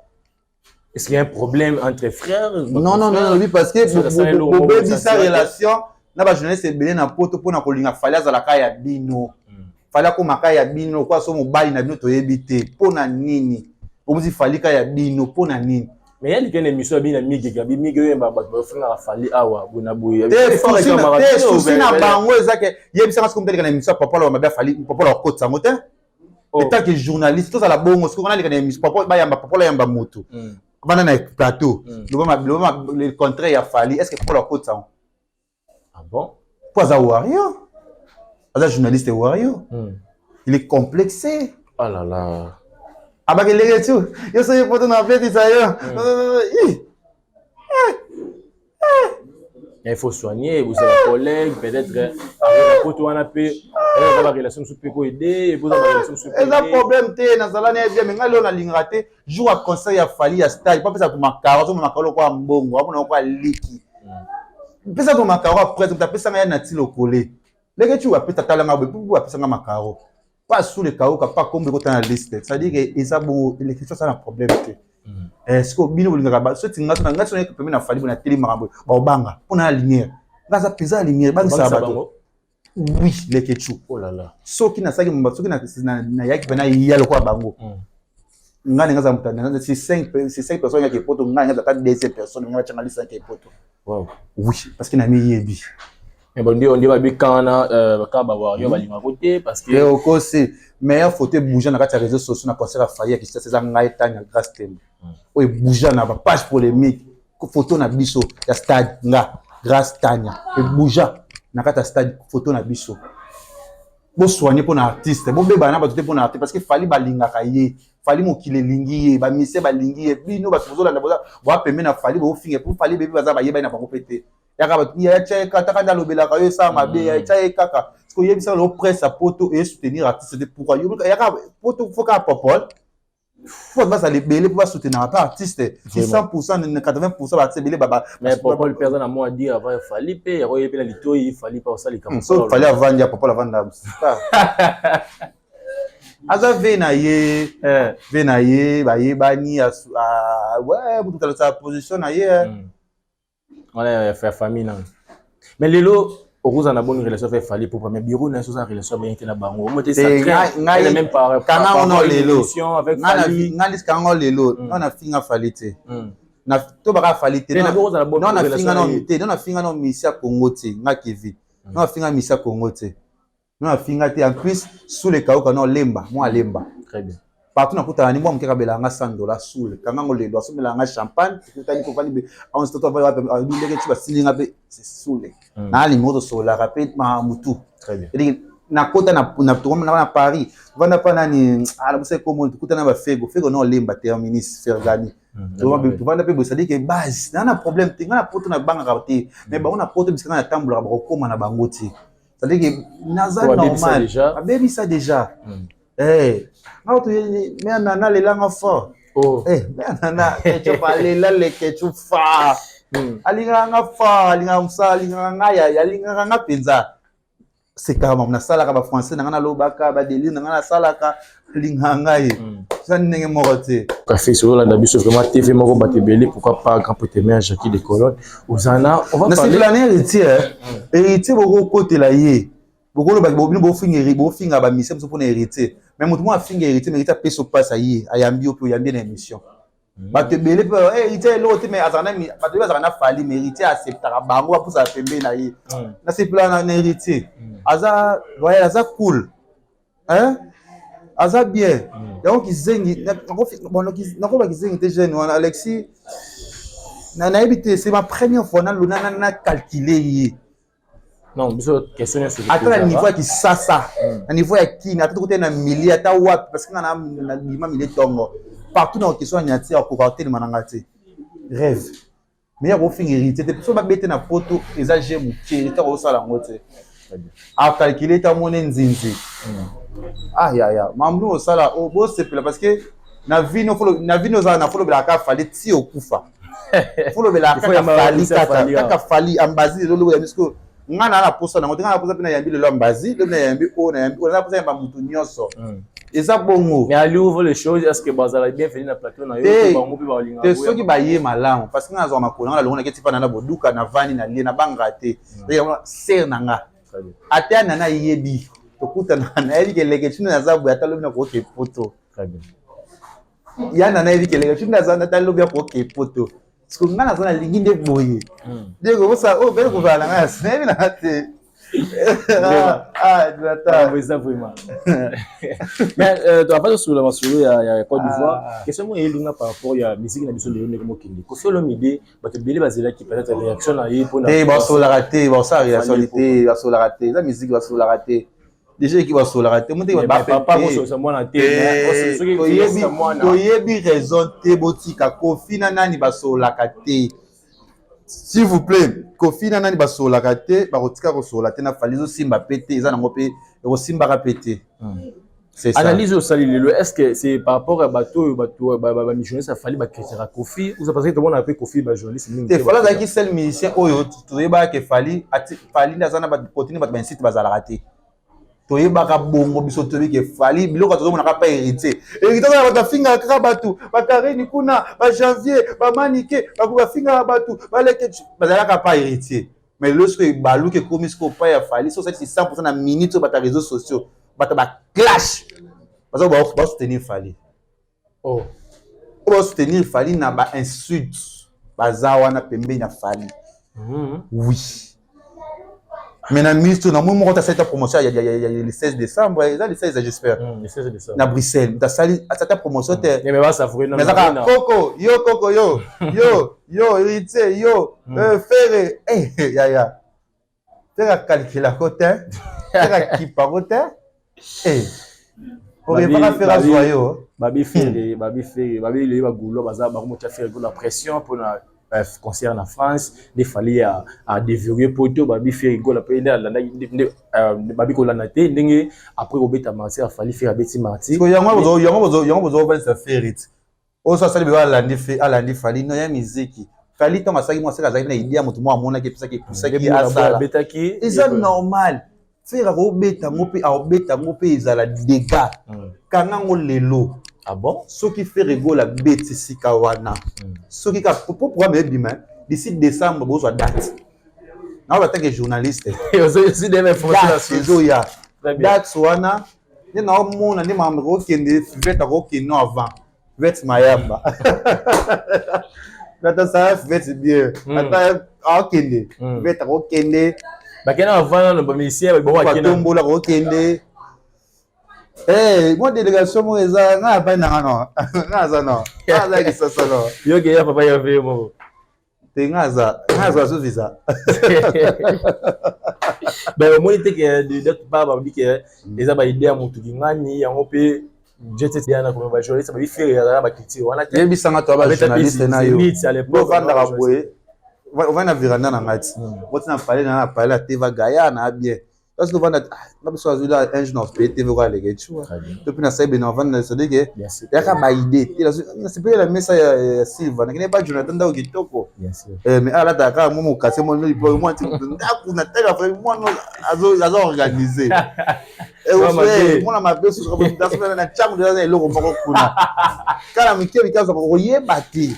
Est-ce qu'il y a un problème entre frères? Non, non, non, oui, parce que bobebisa relation na bajournaliste ebele na Poto mpona kolinga Fally azalaka ya bino. Fally akomaka ya bino lokola so mobali na bino, toyebi te mpona nini omusi Fally ka ya bino, mpona nini? Mais ya likene émission ya bino mige gabi mige oyo bato bafingaka Fally awa bona boye. Te, souci na bango eza ke yebisanga, soki motalika na émission ya Papa, loba mabe afali, Papa loba kotisa yango te. En tant que journaliste, tozala bongo. Soki naleka na émission, Papa bayamba, Papa loyamba motu bana na plateau, loba le contraire ya Fally, est ce que Papa loba kotisa yango? Ah bon? Po aza warrior, aza journaliste warrior, il est complexé. Oh là là. Abakeleke tu yo soki Poto na betisa yo. Il faut soigner, vous avez un collègue, peut-être poto wana mpe eza barelation mosusu mpe koede. Eza problème te, nazala na ye bien. Mais ngai lelo nalingaka te jour ya concert ya Fally ya stade, po apesa to makaro, azomona makaro lokola mbongo, amona lokola liki, pesa to makaro. Après moto apesanga ye na ti lokole leke tu apesa, talanga boye pupu, apesanga makaro pas sous le kauka, pas kombo ekota na liste. C'est-à-dire que eza bongo, eleki so aza na problème te. Sikoyo bino bolingaka soti nga so na ngai so nayeki pembeni na Fally boye, nateli makambo baobanga mpona ya lumière. Nga aza mpenza ya lumière, bangisaka bato. Oui, lekechu, soki nasalaki, soki nayaki mpe naya lokola bango, ngai ndenge aza moto, c'est cinq personnes yaki Poto, ngai ndenge ata deuxième personne, ngai batianga liste yaki Poto. Oui, parce que namiyebi. Mais bon, nde babika wana kaka bawario balingako te parce que Okosi, meilleure photo ebouge na kati ya réseaux sociaux na concert ya Fally ya Kinshasa eza ngai, Tanya, Grâce Tembo, oyo ebouge na bapage polémique. Photo na biso ya stade, nga, Grâce, Tanya, ebouge na kati ya stade, photo na biso. Bosoigne mpo na artiste, bobebana na bato te mpo na artiste, parce que Fally balingaka ye, Fally mokili elingi ye, bamise balingi ye. Bino bato bozolanda, boa pembe na Fally, bofinga mpo Fally bebi baza bayebani na bango mpe te. Yaka bato ya tia ye kaka nde alobelaka yo, esala mabe ya tia ye kaka parce que oyebisaka lelo presse ya poto esoutenir artiste te. Pourquoi yaka poto faut kaka popol, faut bato bazala ebele mpo basoutenaka mpe artiste? Si 100%, 80% baartiste ebele. Mais Popol mpe aza na mot à dire avant Fally mpe yakoyebi mpe na litoi Fally mpe osalika. So Fally avandi ya Popol avanda, aza ve na ye, ve na ye bayebani, mutu talosala position na ye. Wana ya famille nano, mais lelo okozala na bonne relation avec Fally pour mais bureau na so relation bien te na bango. Mo te Ngai kanga ono lelo, ngai lisika yango lelo, nga na finga Fally te, to baka Fally te, non na finga no te, non na finga no misi ya Congo te. Nga Kevin, non na finga misi ya Congo te, non na finga te. En plus sule kauka no lemba mwa lemba. Très bien. Partout nakutana ni mwa moke, kabelaka nga 100 $. Sule kanga ngo lelo asomelaka nga champagne, tokutani tovandi ndenge ti basilinga mpe sule na numéro, tosololaka mpe mamutu. Nakota na Paris, tovanda mpa nani, alabusa ekomo, tokutana bafego fego no olemba terminus Fergani, tovanda mpe boye. C'est-à-dire que base naa na problème te, nga na poto nabangaka te, mais bango na poto bisika nga natambolaka bakokóma na bango te. C'est-à-dire que naza normal, babebisa déjà. Nga to me nana alelanga fort. Me nana Ketchup alela, le Ketchup fa alingaka nga fort, alingaka mosala, alingaka ngai, alingaka nga mpenza. Sekaka mamu nasalaka bafrançais na ngai, nalobaka badélire na ngai, nasalaka, alingaka ngai, eza ndenge moko te. Café sozolanda biso vraiment TV moko bato ebele, pourquoi pas grand prêtre mère Jackie de Colonne ozana, on va parler na Héritier. Héritier bokokotela ye, bokoloba bino bofinga, bofinga bamise mosusu mpona Héritier, mais moto moko afinga Héritier, mais Héritier apesi opasi aye ayambi yo mpe oyambi na émission. Bato ebele mpe Héritier eloko te, mais azala na bato ebele bazalaka na Fally, mais Héritier acceptaka bango, bapusaka pembeni na ye. Nasepelaka na Héritier, aza loyal, aza cool, aza bien. Yango kizengi, nakoba kizengi te, jeune wana Alexis, nayebi te, c'est ma première fois na calculer ye. Non, biso question nyonso. Ata na niveau ya Kisasa, na niveau ya Kini, ata tokote na milie, ata wapi, parce que nga na bima milie ntongo partout na question ya nyati akoka kotelema na nga te. Rêve, mais ya kofinga Héritier te, so babete na poto eza je moke, Héritier akosala yango te, acalcule te, amoni nzinzi. Ah yaya, mamlu osala bosepela, parce que na vino, na vino ozala na folobelaka kaka Fally ti okufa, folobelaka kaka Fally, kaka Fally ambazi. Lelo lobo ya misko nga na posa nango te, nga na posa mpe nayambi lelo ambazi, lobi nayambi oyo, nayambi oyo, naza posa yamba motu nyonso, eza bongo. Mais ali ouvre les choses, est ce que bazala bienvenu na plateau na yo, bango mpe balinga? Te, soki baye malamu, parce que nga nazwaka makolo nga nalongo, naketi mpa na boduka, navandi na lie, nabangaka te ser na nga. Ata nana ayebi, tokutana, nayebi keleke tino naza boye, ata lobi nakoke poto ya nana, ayebi keleke tino naza, ata lobi akoke poto, parce que nga naza nalingi nde boye nde kokosa oyo bele kozala na ngai, nayebi nanga te. Eza vraiment, mais avant tosolola masolo ya Côte d'Ivoire, question moko eyelinga par rapport ya musique na biso lelo ndenge mokende. Koffi Olomide, bato ebele bazelaki peut-être réaction na ye mpona Te, basololaka te, basala réaction te, basololaka te, eza musique, basololaka te déjà, eki basololaka te. Toyebi raison te, botika Koffi na nani basololaka te, s'il vous plaît. Koffi na nani basololaka te, bakotika kosolola te na Fally, ezosimba pe te, eza nango mpe ekosimbaka mpe te. Analyse osali lelo, est ce que c'est par rapport à bato oyo bato bajournaliste ya Fally bacritiquaka Koffi, ou parce que tomona mpe Koffi bajournaliste mingi te? Fally azalaki seul musicien oyo toyebaka ke Fally, Fally nde aza na continue, bato bainsite bazalaka te. Toyebaka bongo, biso toyebi ke Fally, biloko tozomonaka pa Héritier, Héritier aza na bato afingaka kaka bato, bakareni kuna, bajanvier, bamanike, bafingaka bato, baleke bazalaka pa Héritier. Mais lelo soki baluki ekomi sikoyo pa ya Fally, so osalisi 100 na minute oyo, bato ya réseaux sociaux, bato baclash baza basoutenir Fally. Oh. Oyo basoutenir Fally na bainsulte baza wana pembeni ya Fally. Oui, mais na minute na moi moko tasali ta promotion ya le 16 décembre, eza le 16, j'espère, na Bruxelles tasali asali ta promotion te. Mais ezaka koko yo, koko yo, yo yo Héritier yo, Ferre, yaya Ferre akalkulako te, Ferre akipako te. Eh. Orevaka Ferre azwa yo. Babi Ferre, babi Ferre, babi le ba goulo baza ba komotia Ferre la pression pour na euh, concert na France, nde fallait à, à déverrouiller poto babi Ferre Gola pe nde alanda nde euh, babi kolanda te ndenge après kobeta Martyr afali Ferre abeti Martyr. Yango bozo yango bozo yango bozo vanisa Ferre. Oyo so asali beba alandi fe alandi Fally no ya miziki. Fally ntango asalaki mwa seka azalaki na idée ya moto moko amonaki epesaki epusaki ye asala. Eza normal. Ferre akobeta yango mpe akobeta yango mpe ezala dégâts. Kanga yango lelo. Ah bon? Soki Ferre Gola abeti sika wana. Soki ka po programme ebima d'ici décembre bozwa date. Na ba tant journaliste. Date ezoya. Date wana nde naomona nde makambo ekokende fivete akokende no avant fivete mayamba ata sala fivete bien hmm. ata akokende hmm. fivete akokende bakenda avant nano bamisien batombola akokende Eh, mwa délégation moko eza ngai apai nanga no ngai aza no ngai aza kisasa no yoke ya papa ya ve moko te nga aza nga azwa so visa ben omoni te ke d'autre part balobi ke eza ba idée ya motu kingani yango mpe jet yana koma ba journaliste babi fere azala ba culture wana te yebisa nga to ba journaliste na yo bovandaka boye ovandi na veranda na ngai ti oti na palais na na palais ya teva gaya na bien parce que ovanda nga biso azwi la un jour na paye tv okoya leke tu to mpe nasali bena ovanda c'est-à-dire que yaka ba idée te nasepeli na mesa ya Silva nakende pa Jonathan ndako kitoko mais alataka kaka mwa mokase mwa mwa ndako na tala mwana aza organise mwana mabe na ntango deja na eloko moko kuna kala mike mike azwaka koyeba te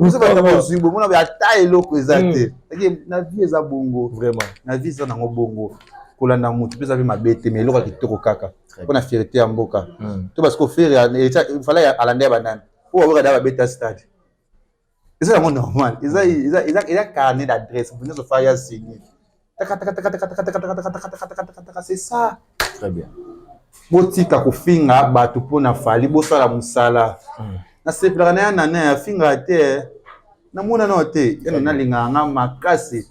biso bato bozwi bomona ata eloko eza te na vie eza bongo vraiment na vie eza nango bongo kolanda motu mpe eza mpe mabe te mais eloko ya kitoko kaka mpo na fierté ya mboka to parce que Ferre fala alanda ya banani oyo baboka da babeta stade eza yango normal eza eza eza eza carnet d'adresse moto nyonso fa ya signe taka c'est ça. Très bien. Botika kofinga bato mpo na Fally, bosala mosala. Nasepelaka na ya nana afingaka te namona nao te ya nana alingaka nga makasi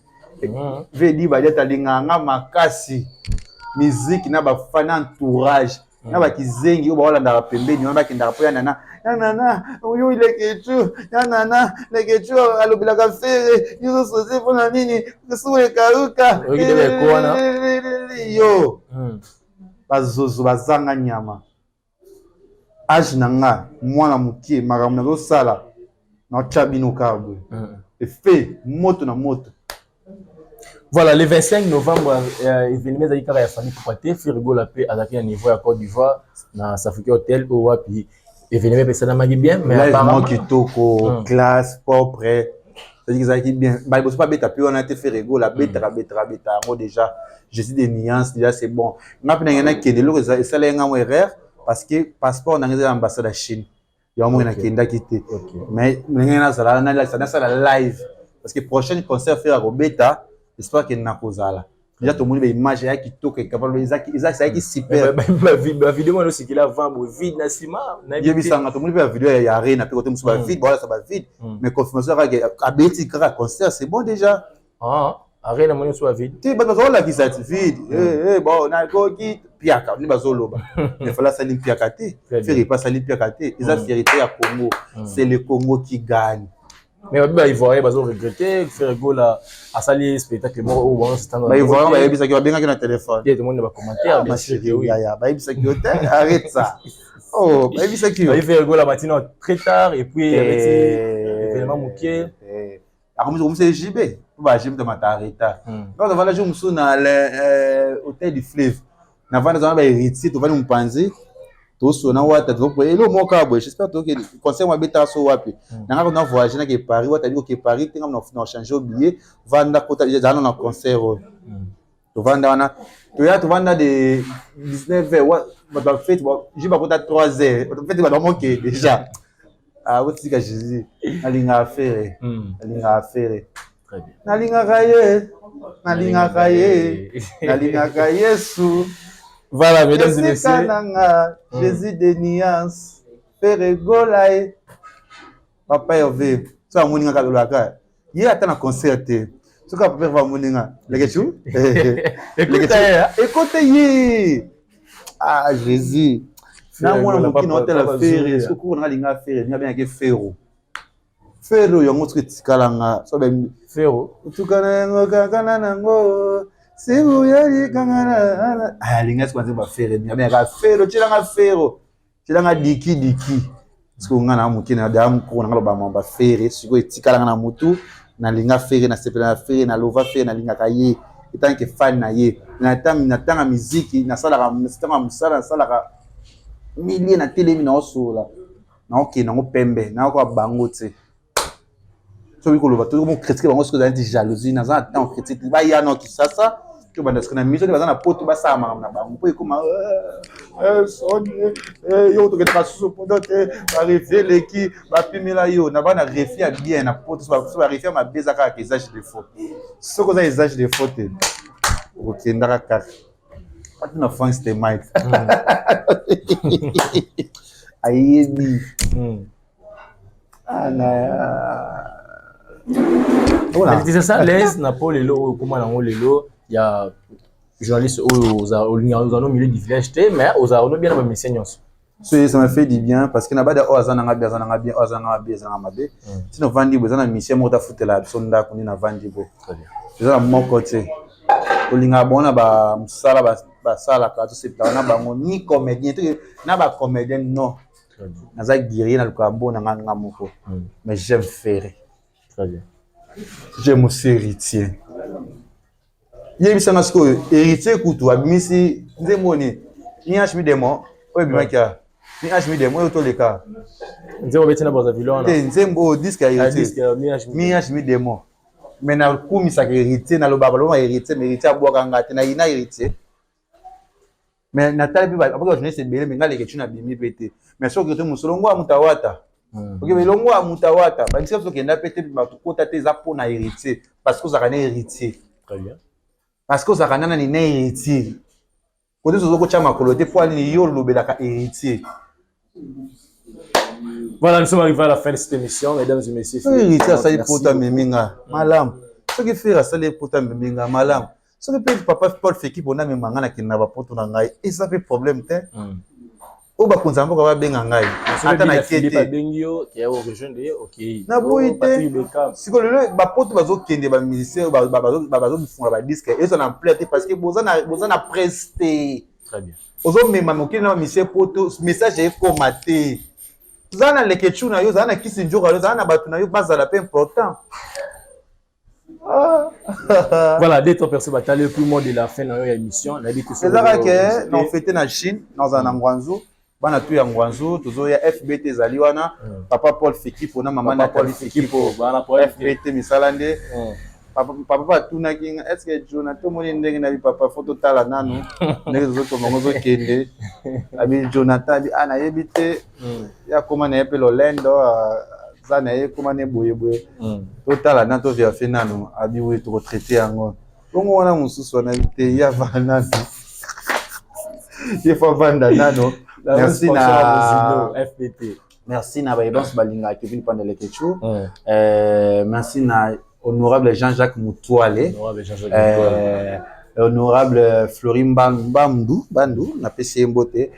vedi badiata alingaka nga makasi miziki na bafana entourage na bakizengi oyo baolandaka pembeni wana bakendaka mpo ya nana ya nana oyo lekecu ya nana lekecu alobelaka fere nyonso sosi mpo na nini suku ekauka yo bazozo bazanga nyama age na nga mwana mokie makambo nazosala naotya bino kaka boye efe moto na moto. Voilà, le 25 novembre, euh, événement ezalaki kaka ya Fally Ipupa te, Ferre Gola mpe azalaki na niveau ya Côte d'Ivoire na Safriki Hotel oyo wapi événement mpe esalamaki bien, mais live moko kitoko, classe propre, c'est-à-dire ezalaki bien. Ba liboso babeta mpe wana te Ferre Gola abetaka abetaka abetaka yango déjà. Je suis des nuances déjà c'est bon. Nga mpe nange nakende eloko esalaki nga mwa erreur parce que passeport nanga eza ya ambassade ya Chine. Yango moi nakendaki te. Mais ndenge nazala nasala live parce que prochaine concert Ferre akobeta j'espère que nakozala. Déjà tomoni ba image ya kitoko ekapable ezalaki super. Ba vidéo wana osikila avant boye vide na nsima. Yebisanga tomoni mpe ba vidéo ya arena mpe kote mosusu ba vide baolasa ba vide mais confirmation kaka abeti kaka concert c'est bon déjà. Ah, arena moni mosusu ba vide. Te bato bazolakisa ti vide bon nakoki piaka nde bazoloba mais fala asali mpiaka te Ferre pe asali mpiaka te eza fierté ya Congo c'est le Congo qui gagne. Mais babi ba Ivoirien bazo regretter Ferre Gola asali spectacle moko oyo bango standard. Ba Ivoirien bayebisaki babengaki na téléphone. Te tomoni na ba commentaire bien sûr que oui. Yaya bayebisaki yo te arrête ça. Oh bayebisaki yo. Babi Ferre Gola matina très tard et puis abeti événement moke. Akomi komisa JB po ba JB tamata retard. Donc avanda jour mosusu na hôtel du fleuve. Navanda zana ba héritier tovandi mopanzi. Tosona wata tokopo elo moko kaka boye j'espère toke conseil mwa betaka so wapi nanga kona voyage nake Paris wata biko ke Paris te nga na changer billet vanda kota ezala na concert oyo tovanda wana toya tovanda de 19 h bato bafete ju bakota 3 heures bato fete bato bamoke déjà ah otika Jésus nalingaka Ferre nalingaka Ferre nalingaka ye nalingaka ye nalingaka Yesu. Voilà, mesdames et messieurs. Nanga, Jésus de nuance, Ferre Gola ye. Papa Hervé, so amoni nga kalolaka. Ye ata na concert te. Soki papa Hervé amoni nga, lekechu? Lekechu. Ekote ye. Ah Jésus, na mwana moki na otala Ferre, soki koko nanga alinga Ferre, nga abengaki Ferro. Ferro yango soki etikala nga so ben Ferro otukana yango kakana nango sibu yalikangana alinga soki nzembo ya Ferre, nga abengaka Ferro, tielanga Ferro, tielanga diki diki. Sikoyo nga na moke na da mokoko nanga loba mamba Ferre, sikoyo etikala nga na mutu, nalinga Ferre, nasepela na Ferre, nalova Ferre, nalingaka ye etant que fan na ye. Na ntanga miziki nasalaka, ntanga mosala nasalaka milie, natelemi naosola, naokende yango pembe, nayoka bango te. Soki koloba tokomo critique bango, soki ezali neti jalousie, naza na temps critique, baya na Kisasa, tobanda soki na miso nde baza na poto, basala makambo na bango mpo ekoma soni yo tokendaka susu poto te, barefi eleki, bapimela yo na bana refi ya bien na poto. So barefi ya mabe eza kaka usage de faux. Soki oza usage de faux te, okendaka kaka ati na France te. Mike ayebi. C'est ça l'aise na po lelo oyo okóma nango lelo ya journaliste oyo olingaka ozala no milieu du village te, mais ozala no bien na bamusicien nyonso. So ça m'a fait du bien parce que na bada oyo aza nanga bien, aza nanga bien, oyo aza nanga bien, aza nanga mabe. Ntina ovandi boye, eza na musicien moko tafutela biso ndako nde navandi boye, eza na moko te. Tolingaka bango na bamosala basalaka, tosepelaka na bango, ni comédien te na bacomédien non. Naza guerrier, nalukaka mbo na nga nga moko, mais j'aime Ferre. Très bien. J'aime aussi Héritier. Yebisanga sikoyo, Héritier kutu abimisi nzembo ni mi-ange mi-démon oyo ebimaki ya mi-ange mi-démon oyo toleka. Nzembo beti na Brazzaville wana? Te, nzembo oyo, disque ya Héritier, mi-ange mi-démon. Mais nakumisaka Héritier, nalobaka balobaka Héritier, mais Héritier abwaka nga te, nayina Héritier. Mais natali mpe apoki bajournaliste ebele, mais nga leke tuna abimi mpe te. Mais soki te mosolo ngo ya moto awata, oke elongo ya moto awata bandisika biso okenda mpe te, bato kota te, eza mpo na Héritier, parce que ozalaka na Héritier, parce que ozalaka na nani, na Héritier. Kote ozo kotya makolo te, mpo nini yo olobelaka Héritier? Voilà, nous sommes arrivés à la fin de cette émission, mesdames et messieurs. Soki Héritier asali poto, amemi nga, malamu. Soki Ferre asali poto, amemi nga, malamu. Soki mpe papa Paul Feki mpona amema nga, nakende na bapoto na ngai, eza mpe problème te. Oyo bakonzi ya mboka babenga ngai, ata nake te, naboyi te. Sikoyo lelo bapoto bazokende, bamusicien bazofungola badisque, eza na ampleur te parce que boza na presse te. Ozomema mokili na bamusicien poto, message ekoma te. Ozala na lekecu na yo, ozala na kisi nzoka yo, ozala na bato na yo, bazala mpe important. Voilà, deux trois personnes batali plus mot de la fin na yo ya émission, nayebi te. Ezalaka ke na ofete na Chine, nazala na Ngwanzu, bana tu ya Ngwanzu, tozoya. FBT ezali wana, papa Paul Fikipo na mama Nathalie Fikipo, FBT misala nde. Papa atunaki nga: "Est ce que Jona tomoni ndenge nabi?" Papa, faut totala nanu ndenge tozokoma ngo, ozokende abi Jonathan abi a nayebi te, ya koma na ye mpe lolendo aza na ye, koma ne boyeboye, totala na tovérifier nanu. Abi oui, tokotraiter yango bongo wana. Mosusu wana te, ye avanda nanu, ye faut avanda nano. Merci na FBT. Merci na baye banso balingaka Kevin Pandelekechu. Merci na honorable Jean-Jacques Mutwale, honorable Flori Mbamdu Bandu, napesi ye mbote.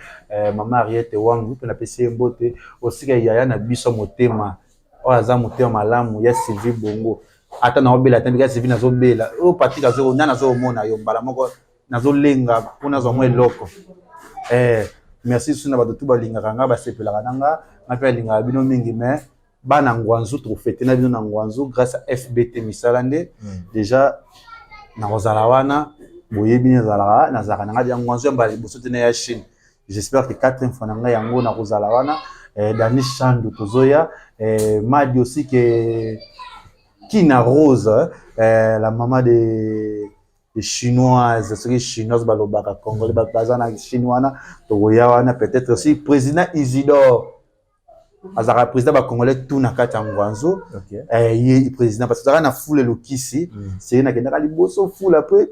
Mama Ariete Wangu mpe napesi ye mbote. Osika yaya na biso motema oyo aza motema malamu ya Sylvie Bongo, ata naobela te, ndika Sylvie nazobela oyo, Patrik azo nani, azomona yo mbala moko, nazolenga mpo nazwa mwa eloko. Merci susu na bato tu balingaka nga, basepelaka na nga, nga mpe alingaka bino mingi. Mais bana Ngwanzu, tokofete na bino na Ngwanzu grâce à FBT misala nde. Déjà nakozala wana, boyebi nazalaka, nazalaka na ngai ya Ngwanzu ya mbala liboso te na ya Chine. J'espère que quatrième fois na ngai yango nakozala wana. Dani Chandu tozoya, Madi aussi ke Kina Rose, la maman de chinoise, soki chinoise balobaka congolais baza na Chine wana, tokoya wana. Peut-être aussi président Isidore azalaka président bacongolais tout na kati ya Ngwanzo. Ye président, parce que azalaka na fule elokisi seye, nakendaka liboso fule, après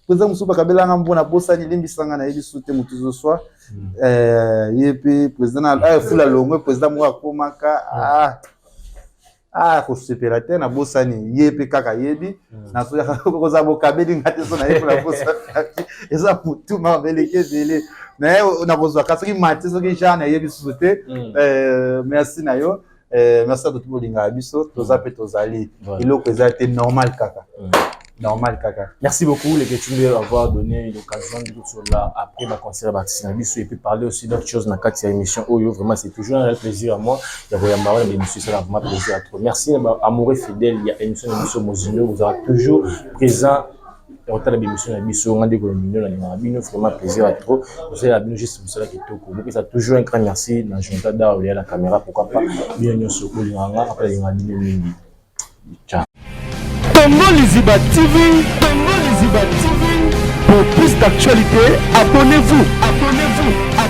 président mosusu bakabelanga mbona bosani, limbisanga, nayebi su te motu zoswa. Ye mpe président na fule alongwe, président moko akomaka kosepela te, nabosani ye mpe kaka yebi nazoyaka kozala bokabeli nga te, so nayebi nabosanaki, eza motu makambo eleki ebele. Naye nakozwaka soki Matie, soki Jean, nayebi susu te. Merci na yo. Merci à tout bolingaka biso. Toza mpe tozali. Eloko eza te, normal kaka, normal kaka. Merci beaucoup, les Ketchumbe, d'avoir donné l'occasion de tout là après ma concert Baptiste Nabiso et puis parler aussi d'autres choses dans la émission oyo. Vraiment, c'est toujours un plaisir à moi. Il y a un émission, ça vraiment plaisir à trop. Merci, amoureux fidèle, il y a émission de Mozino, vous aurez toujours présent. Otala bémission na biso, nga ndeko bino na lingaka bino, vraiment plaisir à trop. Osala bino juste mosala kitoko, bopesa toujours un grand merci na Jonathan Dar ya la caméra. Pourquoi pas bino nyonso bolingaka nga, après alingaka bino mingi. Ciao. Congo Liziba TV, Congo Liziba TV. Pour plus d'actualités, abonnez-vous, abonnez-vous.